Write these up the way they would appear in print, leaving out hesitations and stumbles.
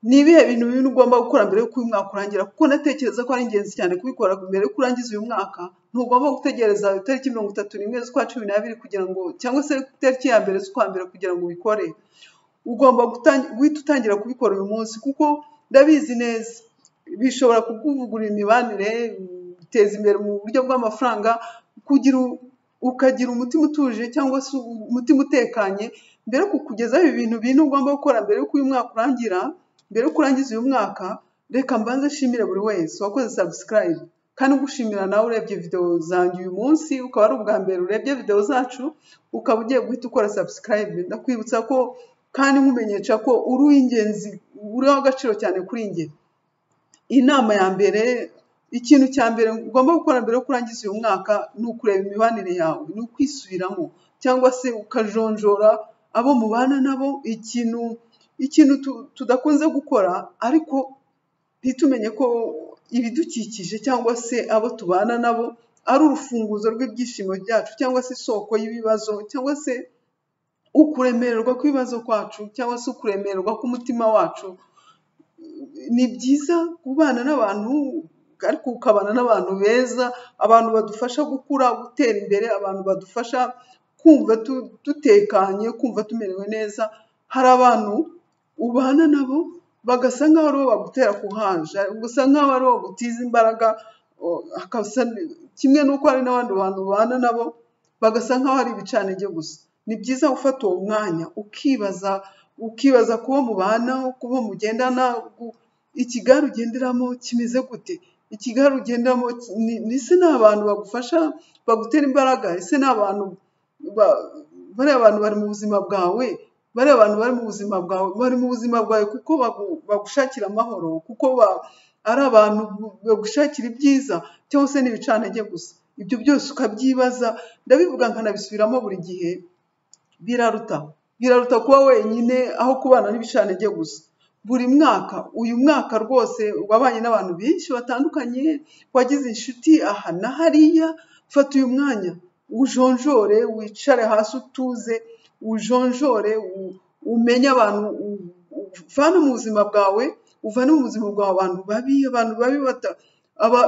Ni ibihe bintu bibiri ugomba gukora mbere y'uko uyu mwaka urangira? Kuko ndatekereza ko ari ingenzi cyane kubikora mbere y'uko urangiza uyu mwaka. Ntugomba gutegereza itariki 31 z'ukwa 12 kugira ngo, cyangwa se itariki ya 1 z'ukwa mbere kugira ngo ubikore. Ugomba guhita utangira kubikora uyu munsi, kuko ndabizi neza bishobora kukuvugurura imibanire, guteza imbere mu buryo bw'amafaranga, ukagira umutima utuje cyangwa se umutima utekanye. Mbere yo kukugezaho ibi bintu bine ugomba gukora mbere y'uko uyu mwaka urangira, mbere y'uko urangiza uyu mwaka, reka mbanze nshimire buri wese wakoze subscribe, kandi ngushimira nawe urebye video zanjye uyu munsi, ukaba ari ubwa mbere urebye video zacu, ukaba ugiye guhita ukora subscribe. Ndakwibutsa ko kandi nkumenyesha ko uri uw'ingenzi, uri uw'agaciro cyane kuri njye. Inama ya mbere, ikintu cya mbere ugomba gukora mbere yo kurangiza uyu mwaka ni ukureba imibanire yawe, ni ukwisubiramo cyangwa se ukajonjora abo mubana nabo. Ikintu tudakunze gukora ariko ntitumenye ko ibidukikije cyangwa se abo tubana nabo ari urufunguzo rw'ibyishimo byacu, cyangwa se isoko y'ibibazo, cyangwa se ukuremererwa kw'ibibazo kwacu, cyangwa se ukuremererwa k'umutima wacu. Ni byiza kubana n'abantu, ariko ukabana n'abantu beza, abantu badufasha gukura, gutera imbere, abantu badufasha kumva dutekanye, kumva tumerewe neza. Hari abantu ubana nabo bagasa nk'aho aribo bagutera kuhanja, gusa nk'aho aribo bagutiza imbaraga, kimwe n'uko hari n'abandi bantu ubana nabo bagasa nk'aho ari ibicanege gusa. Ni byiza gufata uwo mwanya ukibaza kubo mubana, kubo mugendana, ikigare ugenderamo kimeze gute? Ikigare ugenderamo ese ni abantu bagufasha, bagutera imbaraga? Ese ni abantu bariya bantu bari mu buzima bwawe? Bariya bantu bari mu buzima bwawe, bari mu buzima bwawe kuko bagushakira amahoro, kuko ari abantu bagushakira ibyiza, cyangwa se n'ibicantege gusa. Ibyo byose ukabyibaza, ndabivuga nkanabisubiramo buri gihe, biraruta kuba wenyine aho kubana n'ibicantege gusa. Buri mwaka, uyu mwaka rwose wabanye n'abantu benshi batandukanye, wagize inshuti aha na hariya, fata uyu mwanya ujonjore, wicare hasi utuze, ujonjore, umenye abantu, uvane mu buzima bwawe, uvane mu buzima bwawe abantu babi, abantu babi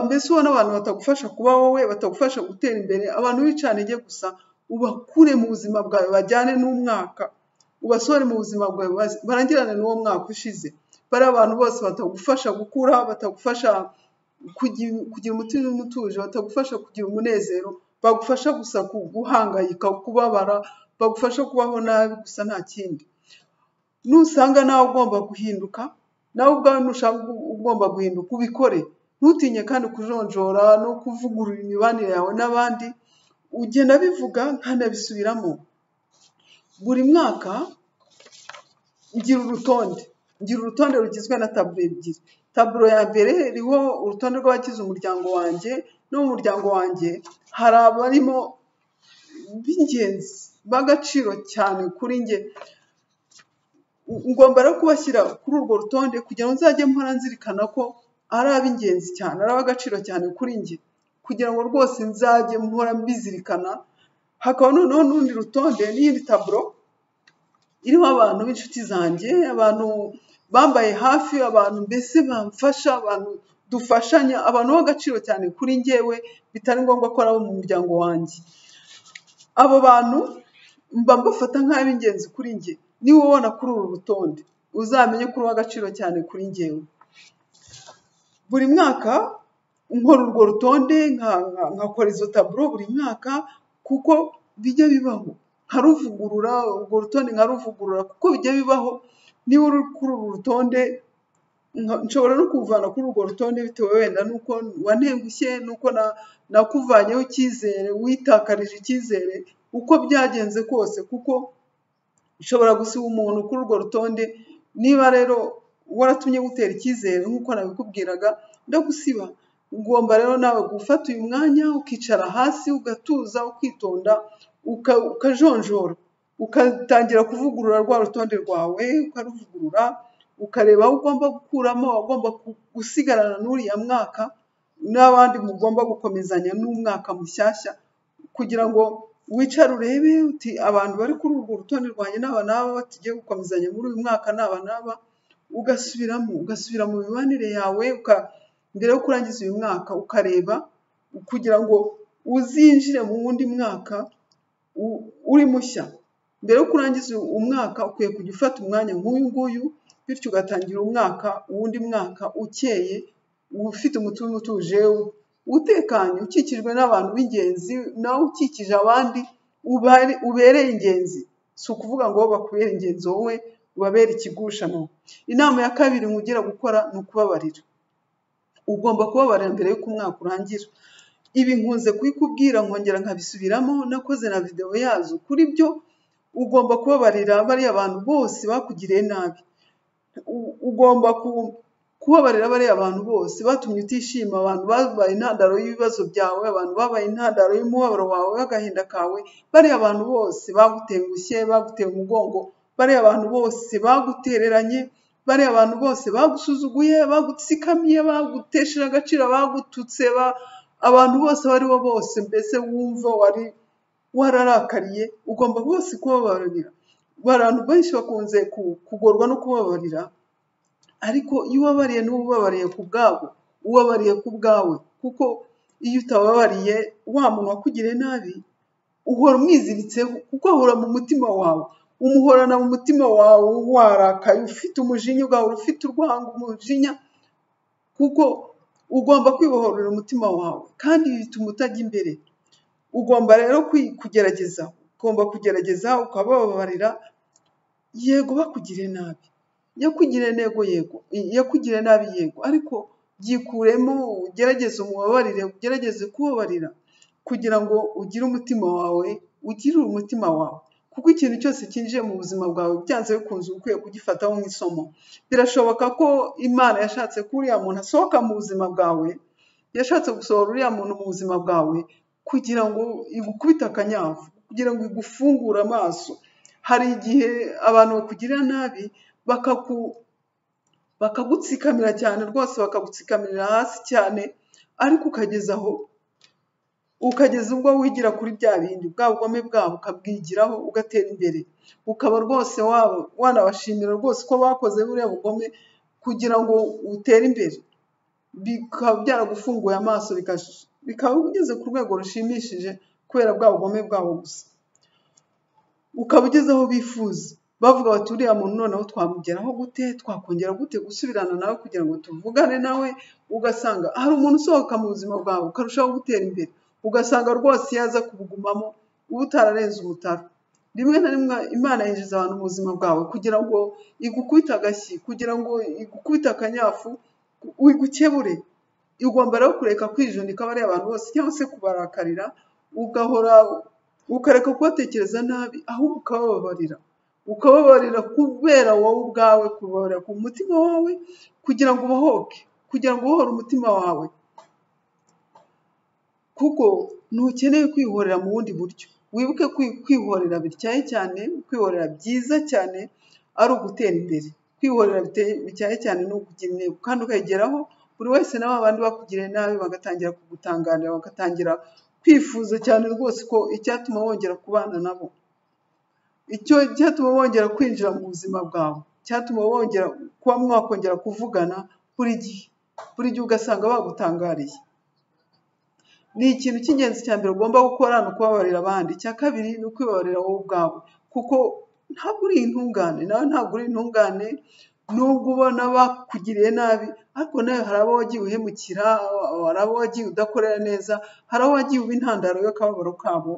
mbese ubona abantu batagufasha kuba wowe, batagufasha gutera imbere, abantu b'ibicantege gusa, ubakure mu buzima bwawe, bajyane n'umwaka, ubasohore mu buzima bwawe, barangirane n'uwo mwaka ushize. Bariya abantu bose batagufasha gukura, batagufasha kugira umutima utuje, batagufasha kugira umunezero, bagufasha gusa guhangayika, kubabara, bagufasha kubaho nabi gusa, nta kindi. Nusanga nawe ugomba guhinduka, nawe ubwawe nushaka ugomba guhinduka, ubikore. Ntutinye kandi kujonjora no kuvugurura imibanire yawe n'abandi. Ugenda bivuga nkanabisubiramo. Buri mwaka ngira urutonde rugizwe na taburo ebyiri. Taburo ya mbere iriho urutonde rw'abagize umuryango wanjye, no mu muryango wanjye hari abarimo b'ingenzi b'agaciro cyane kuri njye. Ngomba rero kubashyira kuri urwo rutonde kugira ngo nzajye mpora nzirikana ko ari ab'ingenzi cyane, ari ab'agaciro cyane kuri njye, kugira ngo rwose nzajye mpora mbizirikana. Hakaba noneho n'urundi rutonde n'iyindi taburo iriho abantu b'inshuti zanjye, abantu bambaye hafi, abantu mbese bamfasha, abantu dufashanya, abantu b'agaciro cyane kuri njyewe, bitari ngombwa ko ari abo mu muryango wanjye. Abo bantu mba mbafata nk'ab'ingenzi kuri njye. Niba ubona kuri uru rutonde, uzamenye ko uri uw'agaciro cyane kuri njyewe. Buri mwaka nkora urwo rutonde, nkakora izo taburo buri mwaka, kuko bijya bibaho, nkaruvugurura urwo rutonde, nkaruvugurura kuko bijya bibaho. Niba uri kuri uru rutonde, nshobora no kuvana kuri urwo rutonde bitewe wenda n'uko wantengushye, n'uko nakuvanyeho icyizere, witakarije icyizere, uko byagenze kose, kuko ushobora gusiba umuntu kuri urwo rutonde. Niba rero waratumye gutera icyizere nk'uko nabikubwiraga, ndagusiba. Ugomba rero nawe gufata uyu mwanya, ukicara hasi, ugatuza, ukitonda, ukajonjora, ugatangira kuvugurura rwa rutonde rwawe, ukaruvugurura, ukareba aho ugomba gukuramo, ugomba gusigarana n'uriya mwaka n'abandi mugomba gukomezanya n'umwaka mushyashya, kugira ngo wicare urebe uti abantu bari kuri urwo rutonde rwanjye n'aba n'aba, tugiye gukomezanya muri uyu mwaka n'aba n'aba, Ugasubiramo, ugasubira mu mibanire yawe, mbere yo kurangiza uyu mwaka ukareba kugira ngo uzinjire mu wundi mwaka uri mushya. Mbere yo kurangiza umwaka ukwiye kujya ufata umwanya nk'uyu nguyu, bityo ugatangira umwaka, uwundi mwaka ukeye, ufite umutima utuje, utekanye, ukikijwe n'abantu b'ingenzi, nawe ukikije abandi ubereye ingenzi. Si ukuvuga ngo bakubere ingenzi, wowe ubabere ikigusha. Inama ya kabiri nkugira gukora ni ukubabarira. Ugomba kubabarira mbere y'uko umwaka urangira. Ibi nkunze kubikubwira nkongera nkabisubiramo, nakoze na videwo yazo kuri byo. Ugomba kubabarira bariya bantu bose bakugiriye nabi. Ugomba kubabarira bariya bantu bose batumye utishima, abantu babaye intandaro y'ibibazo byawe, abantu babaye intandaro y'umubabaro wawe, w'agahinda kawe, bariya bantu bose bagutengushye, baguteye umugongo, bariya bantu bose bagutereranye, bariya bantu bose bagusuzuguye, bagutsikamiye, bagutesheje agaciro, bagututse, abantu bose abo ari bo bose, mbese wumva wari wararakariye, ugomba bose kubabarira. Abantu benshi bakunze kugorwa no kubabarira, ariko iyo ubabariye n'uba ubabariye ku bwabo, ubabariye ku bwawe, kuko iyo utababariye wa muntu wakugiriye nabi, uhora umwiziritseho, kuko ahora mu mutima wawe, umuhorana mu mutima wawe warakaye, ufite umujinya, ugahora ufite urwango, umujinya, kuko ugomba kwibohorera umutima wawe, kandi bituma utajya imbere. Ugomba rero kugerageza, ugomba kugerageza ukabababarira. Yego bakugiriye nabi, yakugiriye ntego, yego yakugiriye nabi, yego, ariko byikuremo, ugerageze umubabarire, ugerageze kubabarira kugira ngo ugire umutima wawe, ugirire umutima wawe, kuko ikintu cyose cyinjiye mu buzima bwawe byanze bikunze uba ukwiye kugifataho nk'isomo. Birashoboka ko Imana yashatse ko uriya muntu asohoka mu buzima bwawe, yashatse gusohora uriya muntu mu buzima bwawe kugira ngo igukubite akanyafu, kugira ngo igufungure amaso. Hari igihe abantu bakugirira nabi bakagutsikamira cyane rwose, bakagutsikamirira hasi cyane, ariko ukageza aho, ukageza ubwo wigira kuri bya bindi, bwa bugome bwabo ukabwigiraho, ugatera imbere, ukaba rwose wanabashimira rwose ko bakoze buriya bugome kugira ngo utere imbere, bikaba byaragufunguye amaso, bikaba ugeze ku rwego rushimishije kubera bwa bugome bwabo gusa, ukaba ugeze aho bifuza. Bavuga bati uriya muntu noneho twamugeraho gute, twakongera gute gusubirana nawe kugira ngo tuvugane nawe. Ugasanga hari umuntu usohoka mu buzima bwawe ukarushaho gutera imbere, ugasanga rwose iyo aza kubugumamo uba utararenze umutaro. Rimwe na rimwe Imana yinjiza abantu mu buzima bwawe kugira ngo igukubite agashyi, kugira ngo igukubite akanyafu, igukebure. Ugomba rero kureka kwijunika bariya abantu bose cyangwa se kubarakarira, ugahora ukareka kubatekereza nabi, ahubwo ukabababarira. Ukababarira kubera wowe ubwawe, kubabarira ku mutima wawe kugira ngo ubohoke, kugira ngo ubohore umutima wawe, kuko ntukeneye kwihorera mu bundi buryo. Wibuke kwihorera bityaye cyane, kwihorera byiza cyane ari ugutera imbere. Kwihorera bityaye cyane ni ukugira intego kandi ukayigeraho. Buri wese na ba bandi bakugiriye nabi bagatangira kugutangarira, bagatangira kwifuza cyane rwose ko icyatuma wongera kubana nabo, icyo cyatuma wongera kwinjira mu buzima bwawe, cyatuma wongera kuba mwakongera kuvugana buri gihe, buri gihe ugasanga bagutangariye. Ni ikintu cy'ingenzi cya mbere ugomba gukora ni ukubabarira abandi. Icya kabiri ni ukwibabarira wowe ubwawe, kuko ntabwo uri intungane, nawe ntabwo uri intungane, nubwo ubona bakugiriye nabi, ariko nawe hari abo wagiye uhemukira, hari abo wagiye udakorera neza, hari abo wagiye uba intandaro y'akababaro kabo.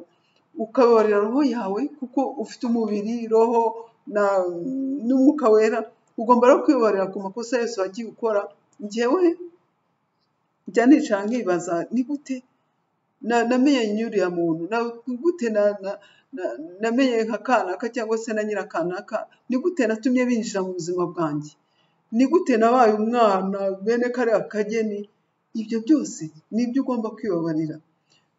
Ukababarira roho yawe kuko ufite umubiri, roho n'umwuka wera. Ugomba rero kwibabarira ku makosa yose wagiye ukora. Njyewe njya nicara nkibaza ni gute namenye uriya muntu, ni gute namenye nka kanaka cyangwa se na nyirakanaka, ni gute natumye binjira mu buzima bwanjye, ni gute nabaye umwana bene kariya kageni. Ibyo byose ni ibyo ugomba kwibabarira,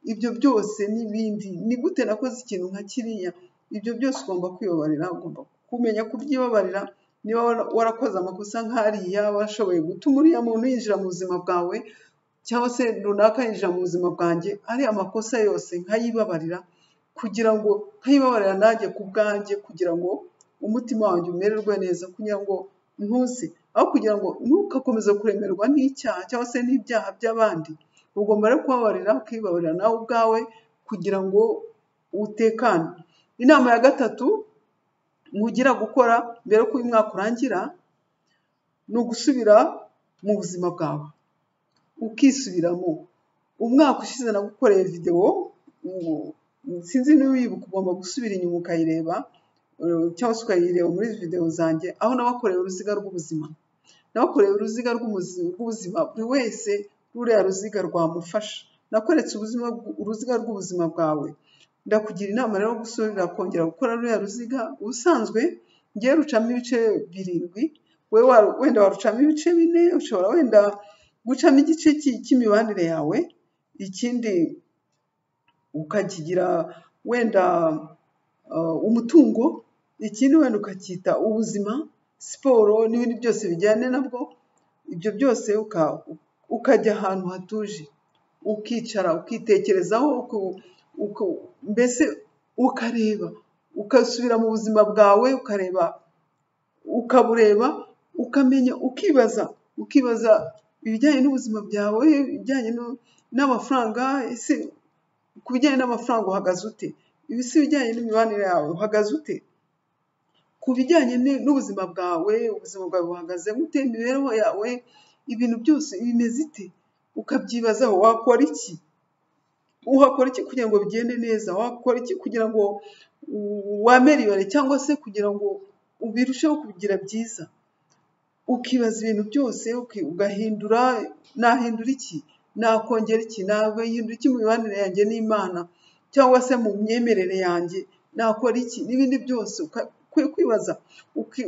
ibyo byose n'ibindi, ni gute nakoze ikintu nka kiriya. Ibyo byose ugomba kwibabarira, ugomba kumenya kubyibabarira. Niba warakoze amakosa nk'ariya, washoboye gutuma uriya muntu yinjira mu buzima bwawe cyangwa se runaka yinjira mu buzima bwanjye, ariya makosa yose nkayibabarira, kugira ngo nkayibabarira nanjye ku bwanjye, kugira ngo umutima wanjye umererwe neza, kugira ngo ntuze. Aho kugira ngo ntugakomeze kuremerwa n'icyaha cyangwa se n'ibyaha by'abandi, ugomba rero kubabarira, ukibabarira nawe ubwawe kugira ngo utekane. Inama ya gatatu nkugira gukora mbere y'uko uyu mwaka urangira, ni ugusubira mu buzima bwawe, ukisubiramo. Umwaka ushize nagukoreye videwo, sinzi niba uyibuka, ugomba gusubira inyuma ukayireba cyangwa se ukayireba muri videwo zanjye, aho nabakoreye uruziga rw'ubuzima. Nabakoreye uruziga rw'ubuzima, buri wese ruriya ruziga rwamufasha. Nakweretse uruziga rw'ubuzima bwawe. Ndakugira inama rero gusubira kongera gukora ruriya ruziga. Ubusanzwe ngewe rucamo ibice 7, wowe wenda warucamo ibice 4, ushobora wenda gucamo igice cy'imibanire yawe, ikindi ukakigira wenda umutungo, ikindi wenda ukacyita ubuzima, siporo n'ibindi byose bijyana nabwo. Ibyo byose ukajya ahantu hatuje, ukicara, ukitekerezaho, mbese ukareba, ugasubira mu buzima bwawe, ukareba, ukabureba, ukamenya, ukibaza, ukibaza ibijyanye n'ubuzima bwawe, ibijyanye n'amafaranga, ese ku bijyanye n'amafaranga uhagaze ute? Ese ibijyanye n'imibanire yawe uhagaze ute? Ku bijyanye n'ubuzima bwawe, ubuzima bwawe buhagaze gute? Imibereho yawe, ibintu byose bimeze ite? Ukabyibazaho, wakora iki? Uhakora iki kugira ngo bigende neza? Wakora iki kugira ngo wameriyore cyangwa se kugira ngo ubirusheho kugira byiza? Ukibaza ibintu byose, ugahindura, nahindura iki? Nakongera iki? Nahindura iki mu mibanire yanjye n'Imana cyangwa se mu myemerere yanjye? Nakora iki? N'ibindi byose ukwiye kwibaza,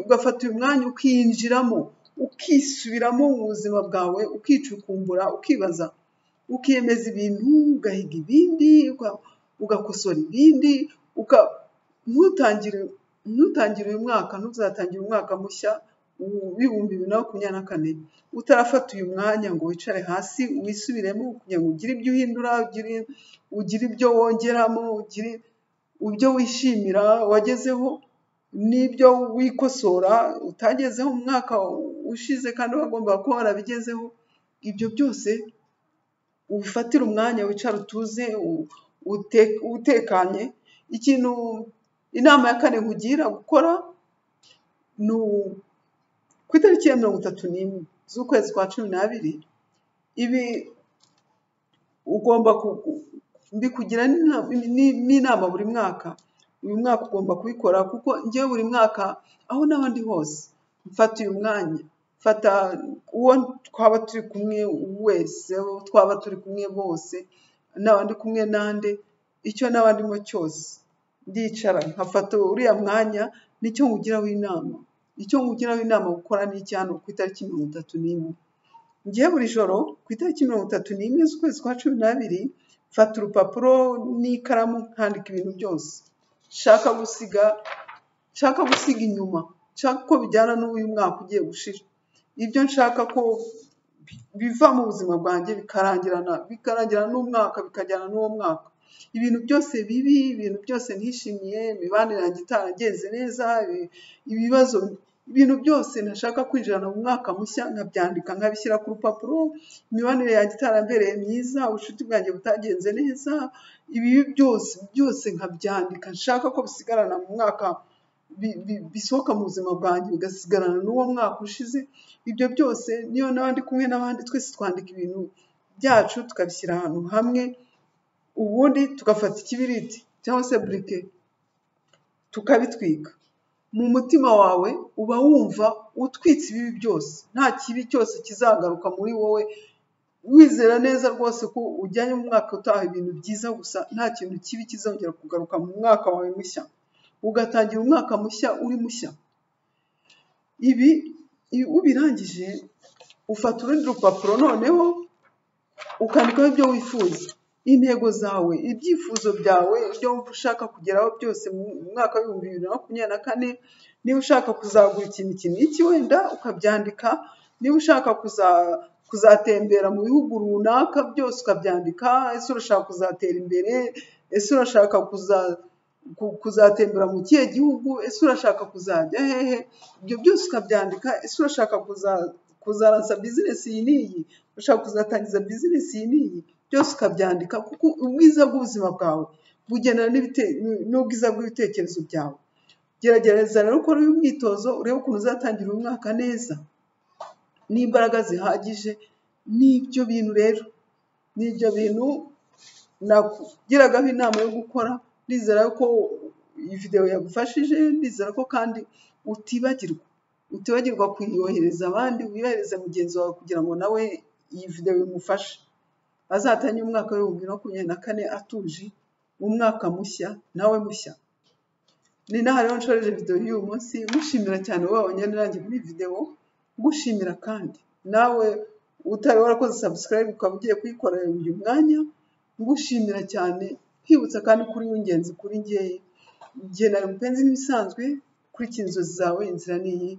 ugafata uyu mwanya ukinjiramo, ukisubiramo mu buzima bwawe, ukicukumbura, ukibaza, ukiyemeza ibintu, ugahiga ibindi, ugakosora ibindi, ntutangire uyu mwaka, ntuzatangire umwaka mushya w'2024 utarafata uyu mwanya ngo wicare hasi wisubiremo, kugira ngo ugire ibyo uhindura, ugire ibyo wongeramo, ugire ibyo wishimira wagezeho n'ibyo wikosora utagezeho mu mwaka ushize kandi wagombaga kuba warabigezeho. Ibyo byose ubifatire umwanya, wicare utuze, utekanye. Ikintu inama ya kane nkugira gukora ni ku itariki ya 31 z'ukwezi kwa 12, ibi ugomba mbikugira n'inama buri mwaka. Uyu mwaka ugomba kubikora, kuko njyewe buri mwaka aho n'abandi hose mfata uyu mwanya, mfata uwo twaba turi kumwe wese, uwo twaba turi kumwe bose, n'abandi kumwe nande, icyo n'abandimo cyose, ndicara nkafata uriya mwanya. Nicyo nkugiraho inama, icyo nkugiraho inama gukora ni iki hano ku itariki 31. Ngewe buri joro ku itariki 31 z'ukwezi kwa 12 mfata urupapuro n'ikaramu nkandika ibintu byose nshaka gusiga, nshaka gusiga inyuma, nshaka ko bijyana n'uyu mwaka ugiye gushira, ibyo nshaka ko biva mu buzima bwanjye bikarangirana n'umwaka, bikajyana n'uwo mwaka. Ibintu byose bibi, ibintu byose ntishimiye, imibanire yanjye itaragenze neza, ibibazo, ibintu byose ntashaka kwinjirana mu mwaka mushya, nkabyandika nkabishyira ku rupapuro. Imibanire yanjye itarambereye myiza, ubucuti bwanjye butagenze neza, ibibi byose byose nkabyandika, nshaka ko bisigarana mu mwaka, bisohoka mu buzima bwanjye bigasigarana n'uwo mwaka ushize. Ibyo byose niyo n'abandi kumwe n'abandi twese twandika ibintu byacu tukabishyira ahantu hamwe, ubundi tugafata ikibiriti cyangwa se burike tukabitwika. Mu mutima wawe uba wumva utwitse ibibi byose, nta kibi cyose kizagaruka muri wowe, wizera neza rwose ko ujyanye mu mwaka utaha ibintu byiza gusa, nta kintu kibi kizongera kugaruka mu mwaka wawe mushya, ugatangira umwaka mushya uri mushya. Ibi ubirangije ufata urundi rupapuro noneho ukandikaho ibyo wifuza, intego zawe, ibyifuzo byawe, ibyo wumva ushaka kugeraho byose mu mwaka w'2024. Niba ushaka kuzagura ikintu iki n'iki wenda ukabyandika, niba ushaka kuzatembera mu bihugu runaka byose ukabyandika, ese urashaka kuzatera imbere, ese urashaka kuzatembera mu kihe gihugu, ese urashaka kuzajya hehe, ibyo byose ukabyandika, ese urashaka kuzaransa bizinesi iyi n'iyi, urashaka kuzatangiza bizinesi iyi n'iyi, byose ukabyandika, kuko ubwiza bw'ubuzima bwawe bugendana n'ubwiza bw'ibitekerezo byawe. Gerageza rero ukore uyu mwitozo, urebe ukuntu uzatangira uyu mwaka neza n'imbaraga zihagije. N'ibyo bintu rero, n'ibyo bintu nakugiragaho inama yo gukora. Ndizera ko iyi videwo yagufashije, ndizera ko kandi utibagirwa kuyohereza abandi, uyohereze mugenzi wawe kugira ngo nawe iyi videwo imufashe, azatangire umwaka w'2024 atuje, umwaka mushya nawe mushya. Ni naha rero nshoreje videwo y'uyu munsi, ngushimira cyane wowe wabonye nanjye muri iyi videwo, ngushimira kandi nawe utari warakoze subscribe ukaba ugiye kuyikora uyu mwanya, ngushimira cyane, nkwibutsa kandi kuri w'ingenzi kuri njye. Jye nari Mupenzi nk'ibisanzwe, kurikira inzozi zawe, inzira ni iyi.